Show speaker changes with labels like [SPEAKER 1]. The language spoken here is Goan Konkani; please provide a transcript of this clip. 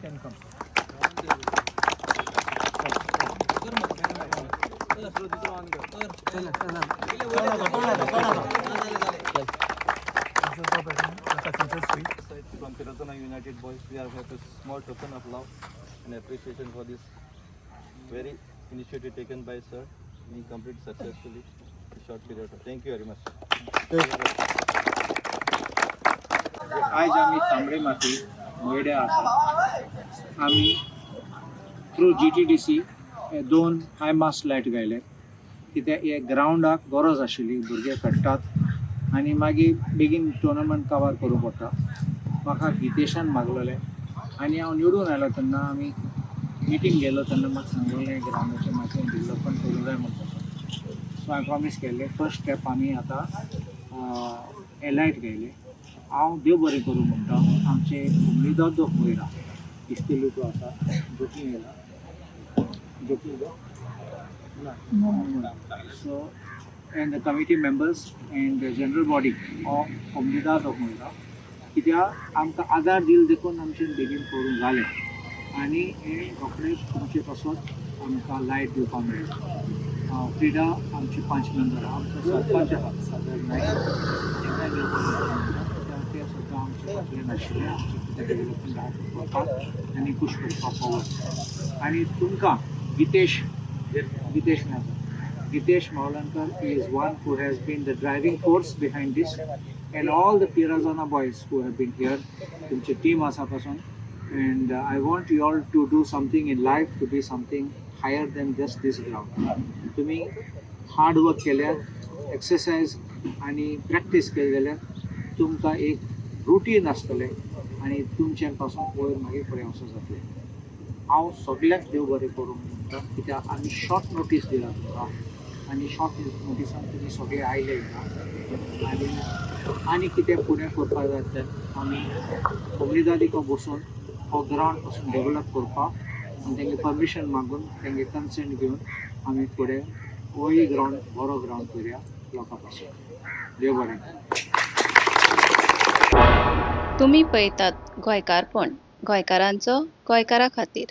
[SPEAKER 1] Can come.
[SPEAKER 2] From Pirazona United Boys, we are have a small token of love and appreciation for this very initiative taken by sir. He completed successfully in short period. Thank you very much.
[SPEAKER 3] आयज आमी तांबडे माती मोयड्या आसा. आमी थ्रू GTDC हे दोन हाय मास्ट लायट घायले, कित्याक हे ग्रावंडाक गरज आशिल्ली. भुरगे खेळटात आनी मागीर बेगीन टुर्नामेंट कवर करूंक पडटा. म्हाका गितेशान मागलेलें आनी हांव निवडून आयलो तेन्ना आमी मिटींग गेलो तेन्ना म्हाका सांगलेलें, ग्रावंडाचें मातशें डेवलपमेंट करूंक जाय म्हणटा. सो हांवें प्रॉमीस केल्लें, फर्स्ट स्टेप आमी आतां हे लायट घायले. हांव देव बरें करूं म्हणटा आमचे उमेदवार वयरा इस्तिलुतो आसा, जोकींग येयला, joking. So and the committee members and the general body of Comunidade of Moira, कित्याक आमकां आदार दिल देखून आमचें बेगीन करूंक जालें आनी हें रोखडें तुमचे पासून आमकां लायट दिवपाक मेळ्ळें. फ्रिडा आमचे पांच मेंबर, आमचो सरपंच आसा सागर नायक, तेंकां देव बरें करूं म्हणटा, कित्याक ते सुद्दां आमचे फाटल्यान आशिल्ले, आमचें कितें डेवलपमेंट आहा करपाक आनी पुश करपाक फॉवर्ड. आनी तुमकां गितेश, गितेश मेळटा. Gitesh Maulankar is one who has been the driving force behind this and all the Pirazona boys who have been here, तुमची टीम आसा पासून. And I want you all to do something in life, to be something higher than just this ground. तुम्ही हार्ड वर्क केल्यार, एक्सरसायज आनी प्रॅक्टीस केली जाल्यार तुमकां एक रुटीन आसतलें आनी तुमचे पासून वयर मागीर फुडें वचूंक जातलें. हांव सगल्यांक देव बरें करूं म्हणटा, कित्याक आमी शॉर्ट नोटीस दिला तुमकां आनी शॉर्ट नोटिसान तुमी सगळे आयले हिंगा. आनी आनी कितें फुडें करपाक जाय तर आमी कोमुनिदादीको बसून हो ग्रावंड पासून डेवलप करपाक आनी तेंगे परमिशन मागून, तेंगे कन्सेंट घेवन आमी फुडें होय ग्रावंड बरो ग्रावंड करुया लोकां पासून. देव बरें करूं.
[SPEAKER 4] तुमी पळयतात गोंयकारपण, गोंयकारांचो गोंयकारा खातीर.